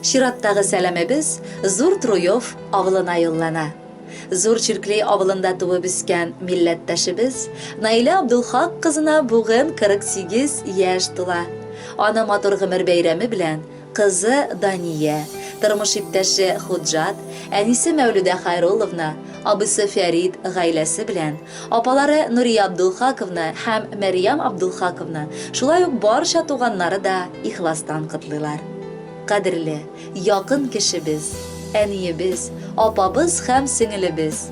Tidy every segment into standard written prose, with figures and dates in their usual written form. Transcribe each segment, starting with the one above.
Чираттагы сәламебез Зур Труев авылына юллана. Зур Чирклей авылында туып үскән милләттәшебез Наилә Абдулхак кызына бүген 48 яшь тула. Аны матур гомер бәйрәме белән кызы Дания, тормыш иптәше Худжат, әнисе Мәүлүдә Хайрулловна, абыйсы Фәрит гаиләсе белән, апалары Нурия Абдулхаковна һәм Мәрьям Абдулхаковна, шулай ук барча туганнары да ихластан котлыйлар. Кадерле, якын кешебез, әниебез, апабыз һәм сеңелебез!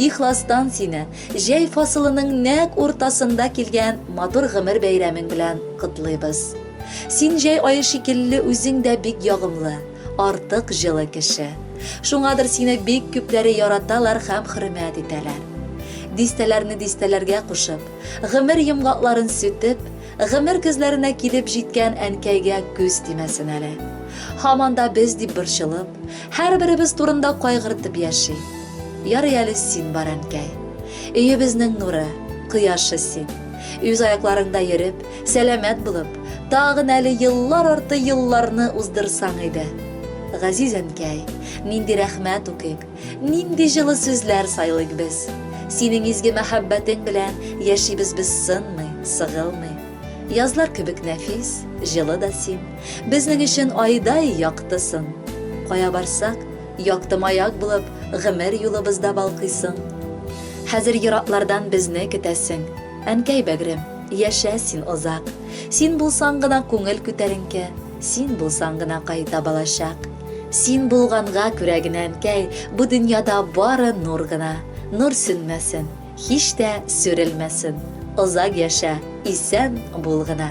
Ихластан сине җәй фасылының нәкъ уртасында килгән матур гомер бәйрәмең белән котлыйбыз. Син җәй ае шикелле үзең дә бик ягымлы, артык җылы кеше. Шуңадыр сине бик күпләре яраталар һәм хөрмәт итәләр. Дистәләрне дистәләргә кушып, гомер йомгакларын сүтеп, гомер көзләренә килеп җиткән әнкәйгә күз тимәсен әле. Һаман да без дип борчылып, һәрберебез турында кайгыртып яши. Ярый әле син бар, әнкәй. Өебезнең нуры, кояшы син. Үз аякларыңда йөреп, сәламәт булып, тагын әле еллар арты елларны уздырсаң иде. Газиз әнкәй, нинди рәхмәт укыйк, нинди җылы сүзләр сайлыйк без. Синең изге мәхәббәтең белән яшибез без сынмый, сыгылмый. Язлар кебек нәфис, җылы да син, безнең өчен айдай яктысың. Кая барсак, якты маяк булып, гомер юлыбызда балкыйсың. Хәзер ераклардан безне көтәсең. Әнкәй бәгърем, яшә син озак. Син булсаң гына күңел күтәренке, син булсаң гына кайта балачак. Син булганга күрә генә, әнкәй, бу дөньяда бары нур гына. Нур сүнмәсен, һич тә сүрелмәсен. Озак яшә, исән бул гына.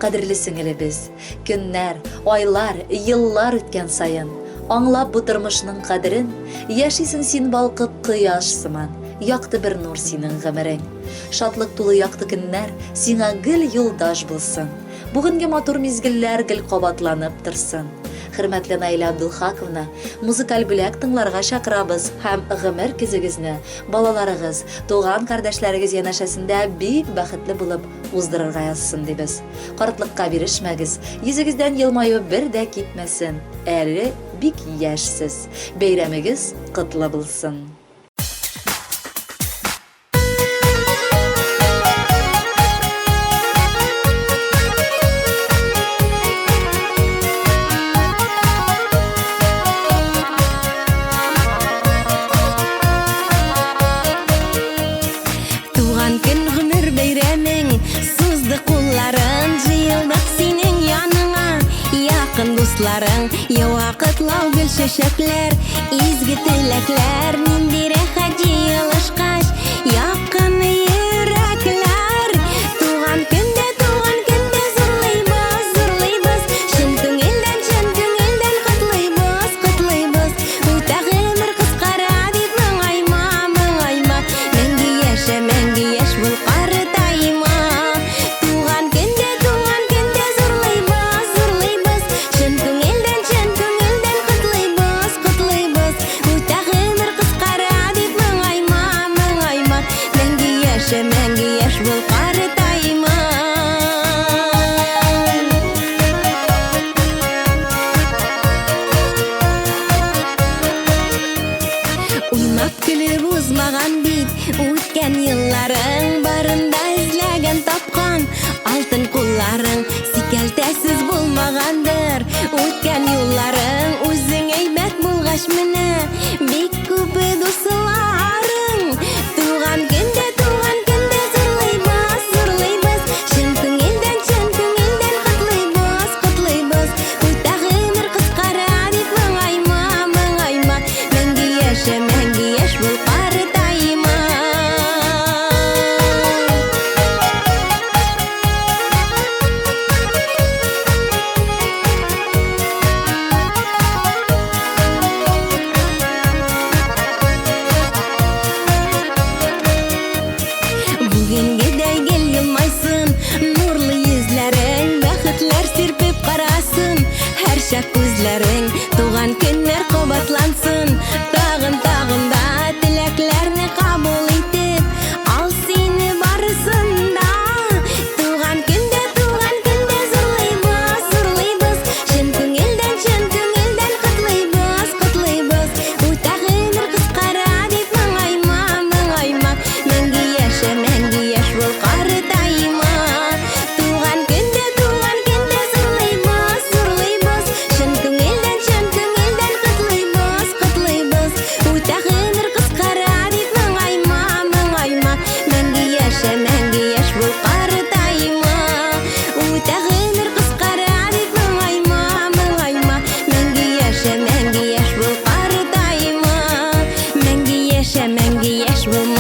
Кадерле сеңелебез, көннәр, айлар, еллар үткән саен, аңлап бу тормышның кадерен, яшисең син балкып кояш сыман, якты бер нур синең гомерең. Шатлык тулы якты көннәр сиңа гел юлдаш булсын. Бүгенге матур мизгелләр гел кабатланып торсын. Хөрмәтле Наилә Абдулхаковна, музыкаль бүләк тыңларга чакырабыз һәм гомер көзегезне балаларыгыз, туган кардәшләрегез янәшәсендә бик бәхетле булып уздырырга язсын дибез. Картлыкка бирешмәгез, йөзегездән елмаю бер дә китмәсен, әле бик яшьсез. Бәйрәмегез котлы булсын! Туган көн гомер бәйрәмең Сузды кулларын Җыелдык синең яныңа Якын дусларың Ява котлау гөл чәчәкләр Изге теләкләр Нинди рәхәт җыелышкач Якын йөрәкләр Туган көндә, туган көндә Зурлыйбыз, зурлыйбыз Чын күңелдән, чын күңелдән Котлыйбыз, котлыйбыз Үтә гомер кыскара дип моңайма, моңайма. Мәңге яшә, мәңге яшь бул, картайма. Туган көндә, туган көндә зурлыйбыз, зурлыйбыз. Чын күңелдән, чын күңелдән котлыйбыз, котлыйбыз. Үтә гомер кыскара дип моңайма, моңайма. Мәңге яшә, мәңге яшь бул, картайма. Уйнап көлеп узмаган бит үткән елларың, барында эзләгән тапкан алтын кулларың, сикәлтәсез булмагандыр үткән юлларың, үзең әйбәт булгач менә бик күп дусларың. Туган көндә, туган көндә зурлыйбыз, зурлыйбыз, чын күңелдән, чын күңелдән котлыйбыз, котлыйбыз. Үтә гомер кыскара дип моңайма, моңайма. Мәңге яшә, мәңге яшь бул, картайма. булмаган.